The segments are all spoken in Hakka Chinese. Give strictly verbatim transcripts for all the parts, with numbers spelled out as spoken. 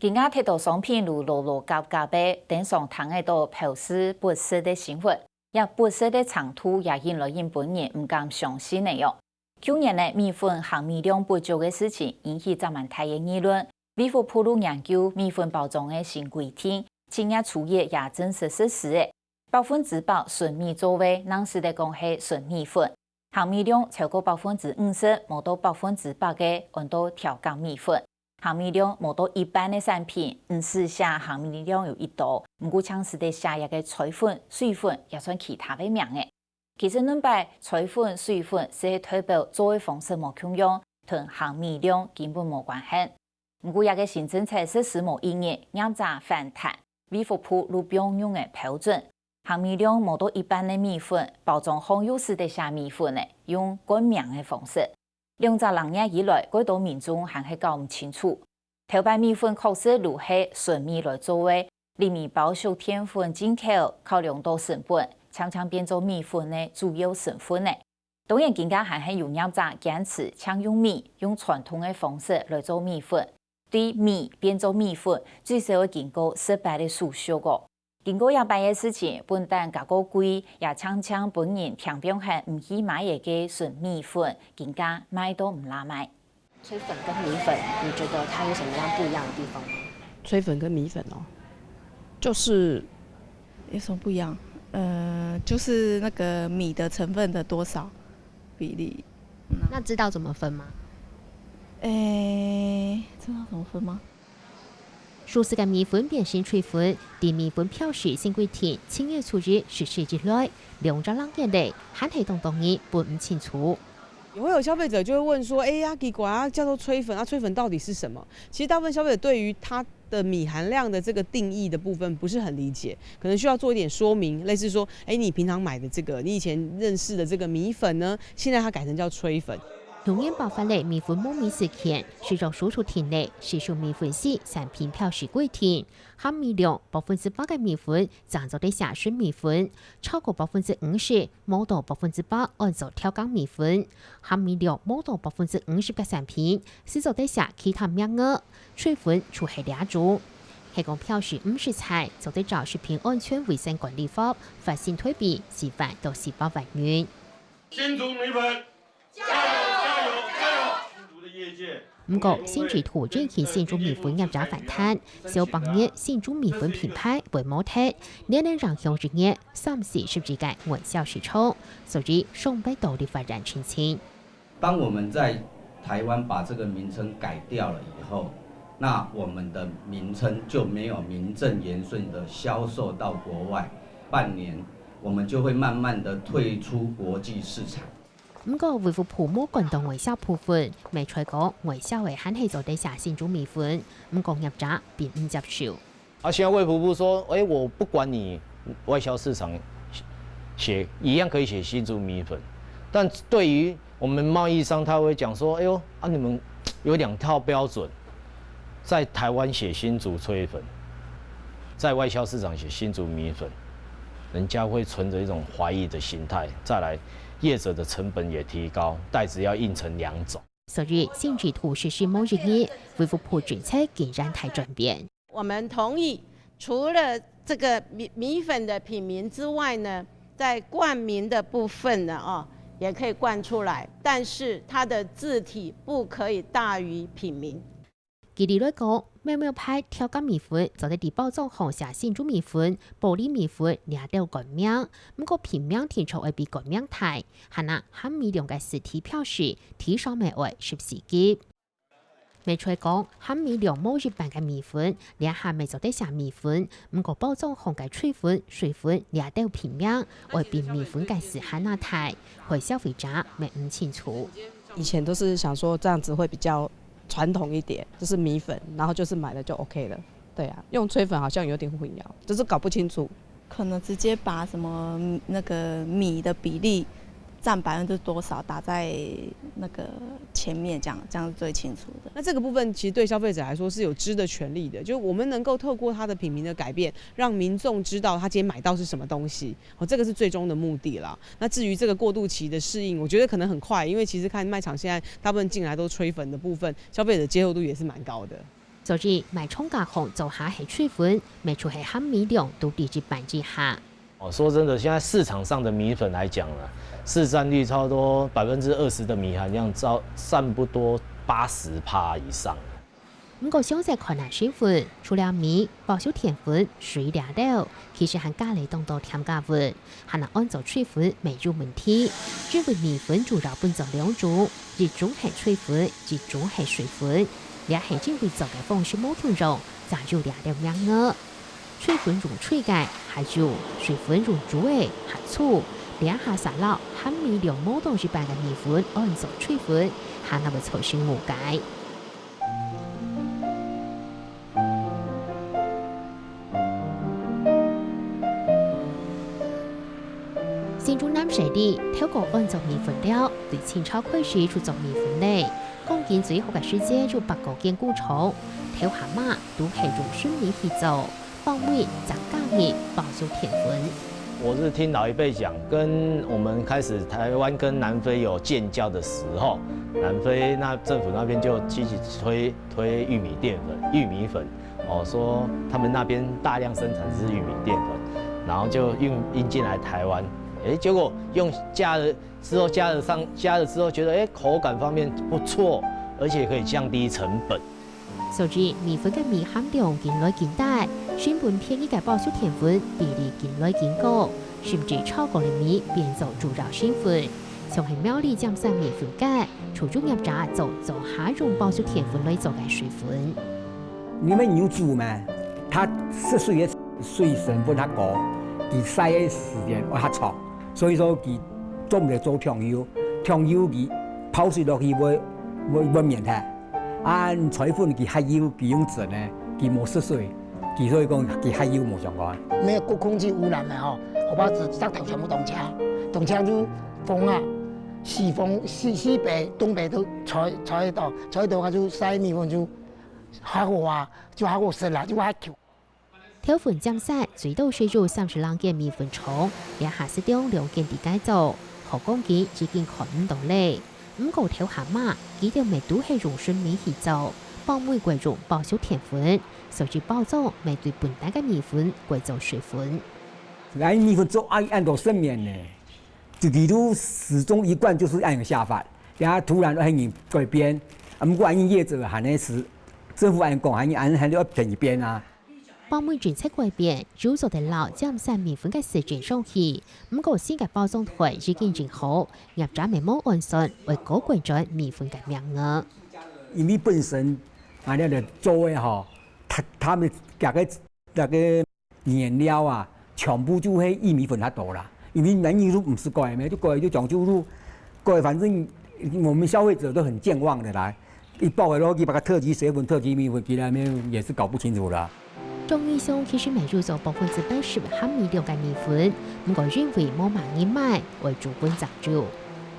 今下忒多商品都摎摎合合个，頂常聽得到標示不實个新聞，這不實个程度也引來人分人毋敢相信个喲。舊年呢，米粉含鎂量不足个事情引起這滿大个議論。衛福部有研究米粉包裝个新規定，七月初一也正式實施个。百分之百純米做个，正式个講係純米粉。含鎂量超過百分之五十，無到百分之百个，安到調降米粉。含鎂量無到一半个產品，毋使寫含鎂量有幾多，毋過淨使得寫這个炊粉、水粉，也算其他个名仔。其實原本炊粉、水粉係代表做个方式無共樣，同含鎂量根本無關係。毋過這个新政策實施無一日，業者反彈，衛福部有放軟个標準，含鎂量無到一半个米粉，包裝項又使得寫米粉个，用冠名个方式。兩隻零月以來，蓋多民眾還係搞毋清楚。頭擺米粉確實都係純米來做个，裡面包宿澱粉進口，考量到成本，漸漸變做米粉个主要成分了。當然，今下還係有業者堅持淨用米，用傳統个方式來做米粉。對米變做米粉，最少愛經過十擺个手續哦。經過這擺个事情，本旦價過貴，也淨淨分人添放還毋去買个純米粉，今下賣都毋罅賣。炊粉跟米粉，你覺得它有什麼樣不一樣的地方嗎？炊粉跟米粉哦，就是有什么不一样？呃，就是那个米的成分的多少比例。那知道怎么分吗？诶，知道怎么分吗？熟食个米粉變成炊粉，在米粉標示新規定，七月初一實施以來，兩隻零月了，還係當多人分毋清楚。也會有消費者就會問說：「哎呀，奇怪啊，叫做炊粉啊，炊粉到底是什麼？」其實大部分消費者對於它的米含量的這個定義的部分不是很理解，可能需要做一點說明，類似說：「哎，你平常買的這個，你以前認識的這個米粉呢，現在它改成叫炊粉。」舊年爆發了米粉無米事件，食藥署就訂了市售米粉時產品標示規定，含鎂量百分之百个米粉正做得寫純米粉，超過百分之五十，無到百分之百安做調降米粉，含鎂量無到百分之五十个產品，係做得寫其他名仔，炊粉就係這種。係講標示毋實在，做得照食品安全衛生管理法罰新臺幣四萬到四百萬元。新竹米粉，加油加油加油！新竹的業界。毋過，新制度引起新竹米粉業者反彈，小半月新竹米粉品牌會無忒，連連影響營業三四十隻个外銷市場，所以上北到立法院申請。當我們在台灣把這個名稱改掉了以後，那我們的名稱就沒有名正言順的銷售到國外，半年我們就會慢慢的退出國際市場。 毋過衛福部無管到外銷部分，麥菜講外銷个還係做得寫新竹米粉，毋過業者並毋接受。啊，現在衛福部說，哎，我不管你外銷市場寫，一樣可以寫新竹米粉，但對於我們貿易商，他會講說，哎呦，啊，你們有兩套標準，在台灣寫新竹炊粉，在外銷市場寫新竹米粉，人家會存著一種懷疑的心態。再來，業者的成本也提高，袋子要印成兩種。所以新制度實施無一日，衛福部政策竟然大轉變。我們同意，除了這個米米粉的品名之外呢，在冠名的部分呢，哦，也可以冠出來，但是它的字體不可以大於品名。舉例來講，貓貓牌調降米粉做得在包裝項寫新竹米粉、保利米粉這兜冠名，毋過品名定著愛比冠名大，還拿含鎂量个字體標示，至少乜愛十四級。 麥菜講，含鎂量無一半个米粉，這下乜做得寫米粉，毋過包裝項个炊粉、水粉這兜品名，愛比米粉个字還拿大，害消費者乜毋清楚。以前都是想說這樣子會比較傳統一點，就是米粉，然後就是買了就 OK 了。對啊，用炊粉好像有點混淆，就是搞不清楚。可能直接把什麼那個米的比例占百分之多少打在那個前面，這樣這樣是最清楚的。那這個部分其實對消費者來說是有知的權利的，就是我們能夠透過它的品名的改變，讓民眾知道他今天買到是什麼東西。哦，這個是最終的目的啦。那至於這個過渡期的適應，我覺得可能很快，因為其實看賣場現在大部分進來都炊粉的部分，消費者接受度也是蠻高的。所以賣場加工做下係炊粉，賣出个鹹米量都在一半以下。哦，說真的，現在市場上的米粉來講呢，市占率差不多百分之二十的米含量，占，占不多八十趴以上。毋過詳細看下成分，除了米、保守澱粉、水這兜，其實還加了當多添加物， 還能安做炊粉乜有問題，因為米粉主要分做兩種，一種係炊粉，一種係水粉。這係因為做个方式無共樣，正有這兜名額。炊粉用炊个，還有水粉用煮个，還粗。這下儕摎鹹米量無到一半个米粉安做炊粉，還會造成誤解。 新竹南勢里，頭過安做米粉了，對清朝開始就做米粉了。講緊最好个時節有八個間工廠，頭下嘛都係用純米去做，包尾正加入保守澱粉。我是聽老一輩講，跟我們開始台灣跟南非有建交的時候，南非那政府那邊就積極推，推玉米澱粉、玉米粉，哦，說他們那邊大量生產是玉米澱粉，然後就運，運進來台灣，誒，結果用加了之後，加了上，加了之後覺得，誒，口感方面不錯，而且可以降低成本。所以米粉个米鹹量緊來緊低，成本便宜个保守澱粉比例緊來緊高，甚至超過了米變做主要成分。像係苗栗尖山米粉該，就有業者做做下用保守澱粉來做个水粉。因為牛煮嘛，佢食水个水成分較高，佢曬个時間會較長，所以說佢做毋得做重油，重油佢泡水落去會，會，會綿忒。啊，炊粉佢較幼，佢用蒸个，佢無食水，佢所以講佢較幼無相關。沒有控制污染的吼，我把紙上頭全部凍結，凍結就風啊，西風、西，西北、東北都吹，吹得到，吹得到，它就曬米粉就 較好啊，就較好食啦，就較Q。頭份尖山最多係有三十零間米粉廠，這下實在兩間在該做，好講佢已經看毋到咧。毋過頭下嘛，佢兜乜都係用純米去做，包尾過用保守澱粉，所以包裝乜對本底个米粉改做水粉。𠊎米粉做恁，恁多十年呢，自己都始終一貫就是恁樣个想法，這下突然恁樣改變，啊，毋過恁樣業者還係 政府恁講，還，還，還要騙一遍啊。包尾政策改變，有做得摎尖山米粉个時間上去，毋過新个包裝袋已經整好，業者乜無按算會過關轉米粉个名額。因為本身𠊎兜做个吼，佢，佢兜个，該个 原料啊，全部就係以米粉較多啦。因為人都毋識改咩，就改就講究就改，反正我們消費者都很健忘的啦。一包个落去，把它特級水粉、特級米粉，其他面也是搞不清楚啦。中義鄉其實乜有做百分之八十鹹米量个米粉，毋過因為無麼人買，會煮滾正煮。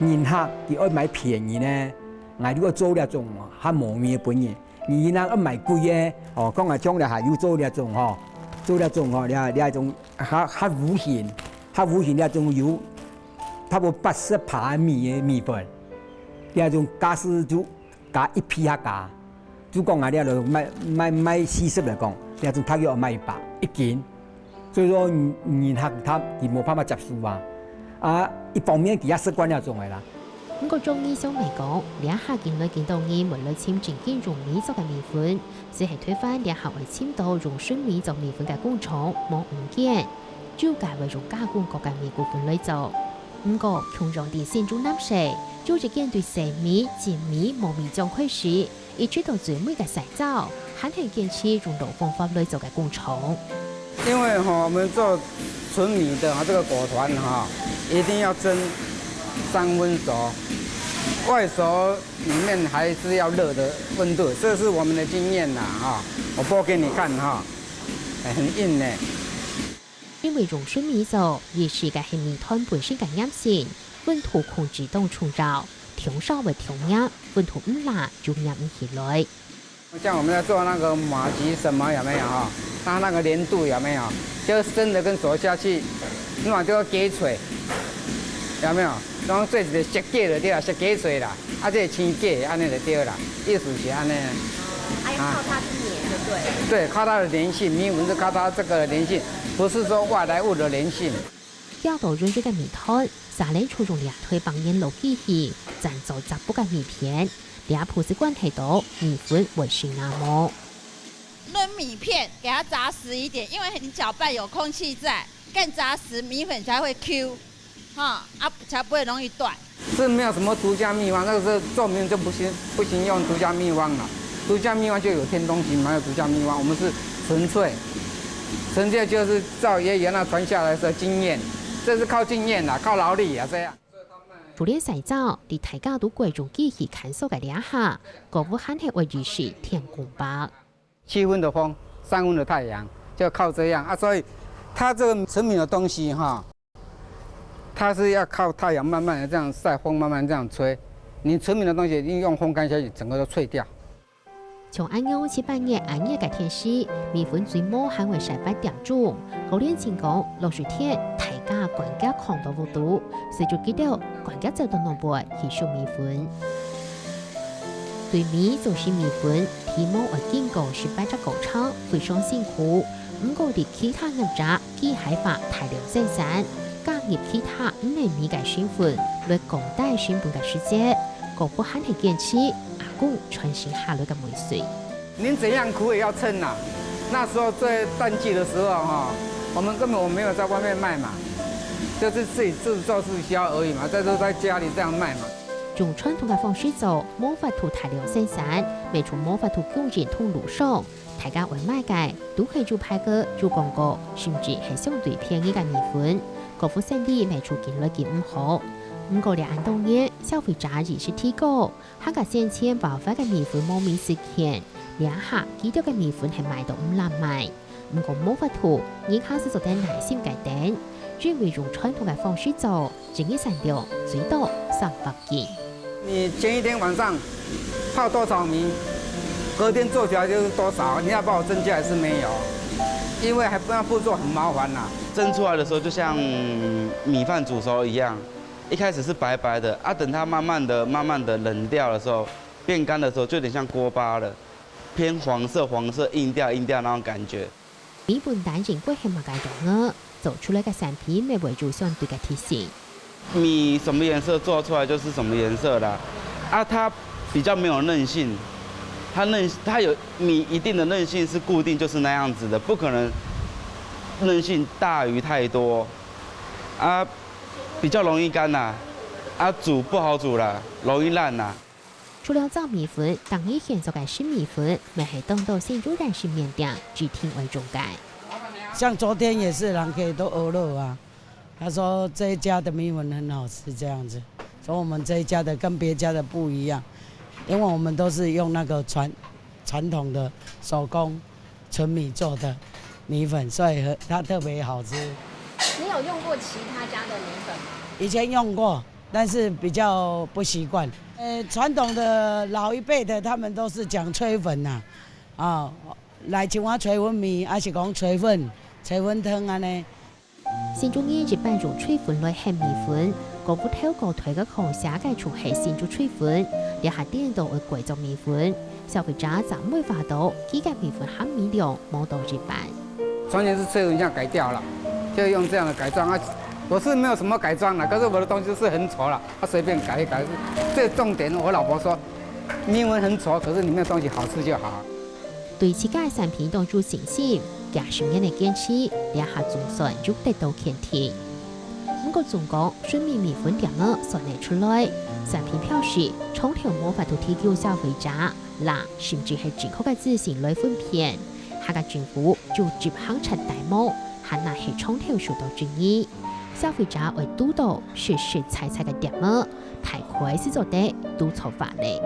人客佢愛買便宜呢，𠊎就愛做這種較無味个分人。 你若愛買貴个，哦，講啊，像這下有做這種吼，做這種吼，這，這種較，較有形，較有形這種有差不多八十趴米个米粉，這種價數就加一倍較加。就講啊，這種賣，賣，賣四十來講，這種大約愛賣一百一斤。 所以說，人客佢，佢無辦法接受啊。啊，一方面佢也習慣這種个啦。毋過中義鄉乜講，這下緊來緊多人會來尋正經用米做个米粉，只係推翻這下會尋到用純米做米粉个工廠無五間，主要會用加工過个米穀粉來做。毋過，共樣在新竹南勢，有一間對生米、浸米、無米漿開始， 一直到最尾个曬燥，還係堅持用老方法來做个工廠。因為吼，我們做純米的哈，這個果團哈，一定要蒸三分熟，外熟裡面還是要熱的溫度，這是我們的經驗啦哈。我剝給你看哈，欸，很硬呢。 因為用純米做，一是該係米團本身个黏性，溫度控制當重要，忒燒會忒黏，溫度毋罅就黏毋起來。像我們在做那個麻糬什麼有沒有哈？它那個黏度有沒有？就是蒸的跟熟下去，那麼就要解水，有沒有？然後這是設計的對啊，是解水啦，啊，這清潔按呢就對啦，意思是按呢。啊，靠它去黏就對了。對，靠它的黏性，米粉是靠它這個黏性，不是說外來物的黏性。咬到軟軟个米團，沙蓮就用這台百年老機器，正做紮薄个米片。這不是關係到米粉會成啊無。 嫩米片，給它扎實一點，因為你攪拌有空氣在，更扎實，米粉才會Q，哈，啊，才不會容易斷。是沒有什麼獨家秘方，那個是做麵就不行，不行用獨家秘方了。獨家秘方就有添東西，沒有獨家秘方，我們是純粹，純粹就是照爺爺那傳下來的經驗，這是靠經驗啦，靠勞力啊，這樣。除了曬燥，在大家都過用機器看數个這下，各屋還係會一時添空白。 七分的風，三分的太陽，就靠這樣啊。所以它這個純米的東西哈，它是要靠太陽慢慢的這樣曬，風慢慢這樣吹。你純米的東西一定用風乾下去，整個都脆掉。像恁樣七八月恁熱个天時，米粉最無還會曬八點鐘。高連清講，落水天大家關節囥到屋肚，所以就記得關節走到外背去收米粉。 對米做成米粉，起碼愛經過十八隻過程，非常辛苦。毋過，在其他業者，機械化大量生產，加入其他毋係米个成分，來降低成本个時節，各屋還係堅持阿公傳承下來个味緒。您怎樣苦也要撐啊！那時候最淡季的時候哈，我們根本我沒有在外面賣嘛，就是自己自作自銷而已嘛，在在家裡這樣賣嘛。 用傳統个方式做，無法度大量生產，賣就無法度供應通路上。大家愛買个，都係有牌个、有廣告，甚至係相對便宜个米粉。各屋生理賣就緊來緊毋好。毋過，這恁多年，消費者意識提高，客家先前包發个米粉無米食健，這下幾多个米粉係賣到毋罅賣。 毋過無法度，人還係做得耐心个等，因為用傳統个方式做，一日產量最多三百斤。你前一天晚上泡多少米，隔天做起來就是多少，你要幫我增加還是沒有？因為還不要步驟很麻煩呐、蒸出來的時候就像米飯煮熟一樣，一開始是白白的，啊，等它慢慢的、慢慢的冷掉的時候，變乾的時候，就有點像鍋巴了。 偏黃色，黃色硬掉硬掉那種感覺。米粉單淨過係麼个樣仔，做出來个產品乜會有相對个特性。米什麼顏色做出來就是什麼顏色啦。啊，它比較沒有韌性，它韌，它有米一定的韌性是固定，就是那樣子的，不可能韌性大於太多。啊，比較容易乾啦，啊，煮不好煮啦，容易爛啦。 除了蒸米粉，當日現做个新米粉，乜係當多新竹人食麵店指定愛用个。像昨天也是，人客都學了啊，他說這一家的米粉很好吃，這樣子，說我們這一家的跟別家的不一樣，因為我們都是用那個傳，傳統的手工純米做的米粉，所以很，它特別好吃。你有用過其他家的米粉嗎？以前用過， 但是比較不習慣。呃，傳統的老一輩的，他們都是講炊粉呐，啊，來像我炊粉麵，還是講炊粉、炊粉湯恁呢。新竹人一般用炊粉來喊米粉，過後透過推个空寫个就係新竹炊粉，這下顛倒會改做米粉。 消費者正會發到，佢个米粉含米量無到一半。從前是炊粉，現在改掉了，就用這樣的改裝啊。我是沒有什麼改裝啦，可是我的東西是很醜啦，啊，隨便改一改。最重點，我老婆說，米粉很醜，可是裡面的東西好吃就好。對自家个產品當有信心，幾十年个堅持，這下總算有得到肯定。毋過總講，純米米粉店仔算得出來，產品標示，長透無法度提供消費者 罅，甚至係正確个資訊來分辨。客家政府就執行出大帽，還拿係長透受到爭議。消費者愛堵到實實在在个店仔，大概係做得堵著法例。